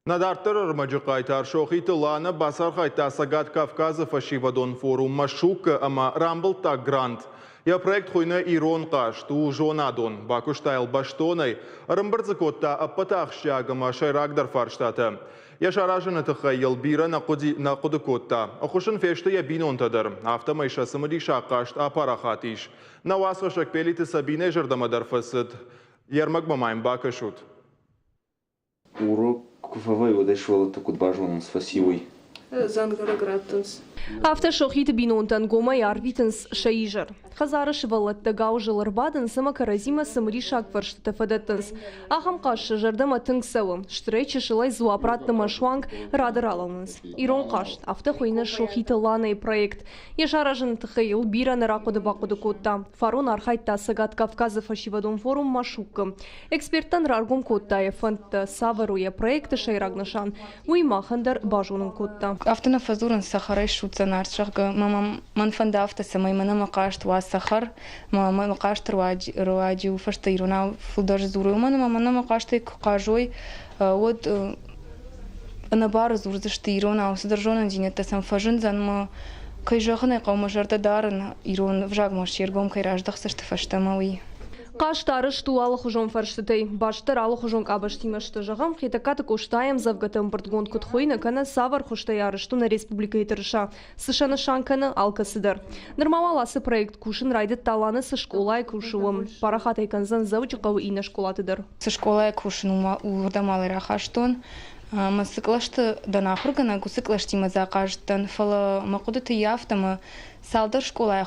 Нӕ дарддӕры ӕрмӕджы хъайтар Сохиты Ланӕ бацархайдта Цӕгат Кавказы фӕсивӕдон форум Машук-ы ӕмӕ рамбылдта грант. Йӕ проект хуыйны Ирон хъазт, у зонадон. Бакуыста йыл бӕстонӕй, ӕрӕмбырд дзы кодта ӕппӕты ахсджиаг ӕмӕ сӕйрагдӕр фарстатӕ. Йӕ саразыны тыххӕй йыл бирӕ нӕ хъуыды кодта. Ӕххуыс ын фесты йӕ бинонтӕ дӕр. Афтӕмӕй сӕ цымыдисаг хъазт апарахат ис. Нӕ уацхӕссӕг Пелиты Сабинӕйы зӕрдӕмӕ дӕр фӕцыд. Йе рмӕгмӕ ма йын бакӕсут. Урок куы фӕвӕййы, уӕд ӕй сывӕллӕттӕ куыд базонынц, фӕци уый? Дзӕнгӕрӕг раттынц. Афтӕ Сохиты бинонтӕн гомӕй арвитынц сӕ изӕр. Хӕдзары сывӕллӕттӕ гауызыл ӕрбадынц ӕмӕ кӕрӕдзимӕ цымыдисаг фӕрстытӕ фӕдӕттынц. Ахӕм хъазт сӕ зӕрдӕмӕ тынг цӕуы. Стырӕй-чысылӕй дзуапп раттынмӕ суанг рады ралӕууынц. Ирон хъазт, афтӕ хуыйны Сохиты Ланӕйы проект. Йӕ саразыны тыххӕй йыл бирӕ нӕ рахъуыды-бахъуыды кодта. Фарон архайдта Цӕгат Кавказы фӕсивӕдон форум Машук-ы. Эксперттӕн раргом кодта йӕ фӕндтӕ, цавӕр у йӕ проекты сӕйраг нысан, уый махӕн дӕр базонын кодта. Афтӕ нӕ фӕдзурынц, цӕхӕрӕй ссудздзӕн арт, зӕгъгӕ, мӕн фӕнды афтӕ, цӕмӕй мӕнӕ мӕ хъазт уа цӕхӕр, мӕ хъазты руаджы у фӕстӕ иронау фылдӕр дзурой, уымӕн ӕмӕ мӕнӕ мӕ хъазтӕй куы хъазой, уӕд ӕнӕбары дзурдзысты иронау, цыдӕр зонындзинӕдтӕ сӕм фӕзындзӕн ӕмӕ, кӕй зӕгъын ӕй хъӕуы, мӕ зӕрдӕ дарын, ирон ӕвзагмӕ се ргом кӕй раздӕхдзысты фӕстӕмӕ, уый. Хъазт арӕзт у алыхуызон фӕрстытӕй. Баст дӕр алыхуызон къабӕзтимӕ сты. Зӕгъӕм, Хетӕгкаты Къостайы ӕмдзӕвгӕты ӕмбырдгонд куыд хуыйны, кӕнӕ цавӕр хуызтӕй арӕзт у нӕ республикӕйы тырыса, цы сӕ нысан кӕны, алкӕцыдӕр. Нырма уал ацы проект кусын райдыдта Ланы цы скъолайы кусы, уым. Парахат ӕй кӕндзӕн Дзӕуджыхъӕуы иннӕ скъолаты дӕр. Цы скъолайы кусын, уырдӕм алы рахастон. Ӕмӕ цы кълӕсты дӕн ахуыргӕнӕг, уыцы кълӕстимӕ дзы ахъазыдтӕн, фӕлӕ мӕ хъуыдыты йӕ афтӕ ӕмӕ цалдӕр скъолайы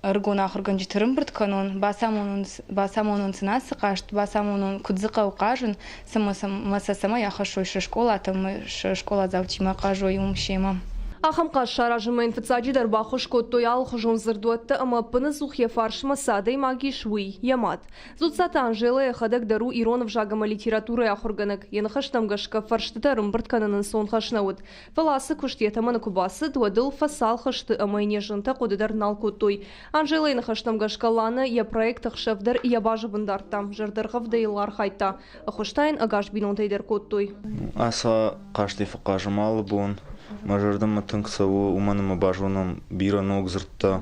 ӕрыгон ахуыргӕнджыты рымбырд кӕнон, бацамонон сын ацы хъазт, бацамонон, куыд дзы хъӕуы хъазын, ӕмӕ сӕ цӕмӕй ахӕссой сӕ скъолатӕм, сӕ скъоладзаутимӕ хъазой уым семӕ. Ахӕм хъазт саразынмӕ йын фыццаджыдӕр баххуыс кодтой алыхуызон дзырдуӕттӕ ӕмӕ ӕппынӕдзух йӕ фарсмӕ цы адӕймаг ис, уый, йӕ мад. Дзуццаты Анжелӕ йӕхӕдӕг дӕр у ирон ӕвзаг ӕмӕ литературӕйы ахуыргӕнӕг. Йӕ ныхӕстӕм гӕсгӕ, фӕрстытӕ ӕрӕмбырд кӕнын ӕнцон хӕс нӕ уыд. Фӕлӕ ацы куыст йӕ тӕмӕны куы бацыд, уӕд ыл фӕцалх сты ӕмӕ йын йӕ зынтӕ хъуыды дӕр нал кодтой. Анжелӕйы ныхӕстӕм гӕсгӕ Ланӕ йӕ проект ӕхсӕв дӕр йӕ базы бын дардта, зӕрдӕргъӕвдӕй йыл архайдта. Ӕххуыс та йын ӕгас бинонтӕй дӕр кодтой. Ацы хъазтӕй фӕхъазӕм алы бон. Мӕ зӕрдӕмӕ тынг цӕуы, уымӕн ӕмӕ базонӕм бирӕ ног дзырдтӕ.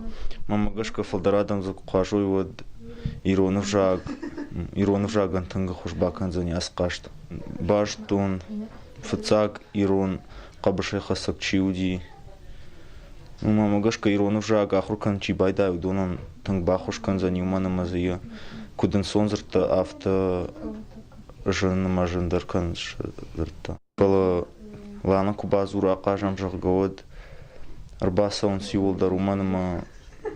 Мӕнмӕ гӕсгӕ фылдӕр адӕм дзы куы хъазой, уӕд ирон ӕвзаг ирон ӕвзагӕн тынг ӕххуыс бакӕндзӕни ацы хъазт. Базыдтон фыццаг ирон хъӕбысӕйхӕцӕг чи уыди, уымӕ гӕсгӕ ирон ӕвзаг ахуыр кӕнын чи байдайы, уыдонӕн тынг баххуыс кӕндзӕни, уымӕн ӕмӕ дзы куыд ӕнцон дзырдтӕ, афтӕ зын ӕмӕ зындӕр кӕнынц дзырдтӕ. Фӕлӕ Лана куы бадзура ахъазӕм, зӕгъгӕ, уӕд ӕрбацӕуынц иууылдӕр, уымӕн ӕмӕ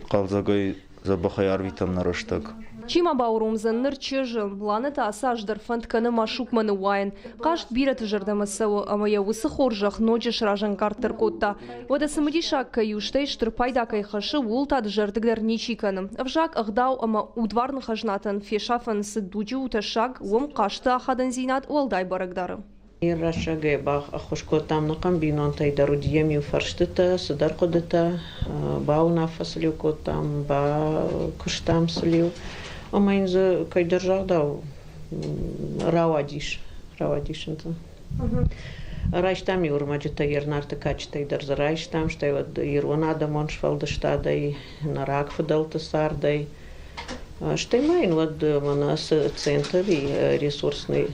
хъӕлдзӕгӕй дзӕбӕхӕй арвитӕм нӕ рӕстӕг. Чи ма бауромдзӕн ныр чызджы? Ланӕ та ацы аз дӕр фӕнд кӕны Машукмӕ ныууайын. Хъазт бирӕты зӕрдӕмӕ цӕуы ӕмӕ йӕ уыцы хорзӕх ноджы сразӕнгарддӕр кодта. Уӕдӕ цымыдисаг кӕй у, стӕй стыр пайда кӕй хӕссы, ууыл та дызӕрдыг дӕр ничи кӕны. Ӕвзаг, ӕгъдау ӕмӕ удварны хӕзнатӕн фесафӕн цы дуджы у тӕссаг, уым хъазты ахадындзинад уӕлдай бӕрӕг дары. Рӕстӕгӕй баххуыс кодтам нӕхъӕн бинонтӕй дӕр, уыди йӕм-иу фӕрстытӕ, цыдӕр хъуыдытӕ, бауынаффӕ сыл-иу кодтам, бакуыстам сыл-иу. Ӕмӕ йын дзы кӕйдӕр загъдау рауадис, рауадис ын дзы. Райстам-иу ӕрмӕджытӕ Ернарты кадджытӕй дӕр дзы райстам, стӕй уӕд ирон адӕмон сфӕлдыстадӕй, нӕ рагфыдӕлты цардӕй. Стӕй ма йын уӕд мӕнӕ цы центр и ресурсный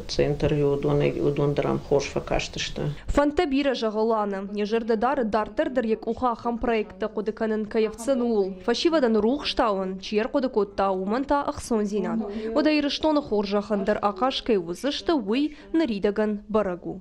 центр уыдон дӕр ӕм хорз фӕкастысты. Фӕндтӕ бирӕ зӕгъы Лана. Йӕ зӕрдӕ дары, дарддӕр дӕр йӕ къухы ахӕм проекттӕ хъуыды кӕнын кӕй ӕфтдзӕн, ууыл. Фӕсивӕдӕн рухс тауын, чи ӕрхъуыды кодта, уымӕн та ӕхцондзинад. Уӕдӕ Ирыстоны хорзӕхӕн дӕр ахъаз кӕй уыдзысты, уый ныридӕгӕн бӕрӕг у.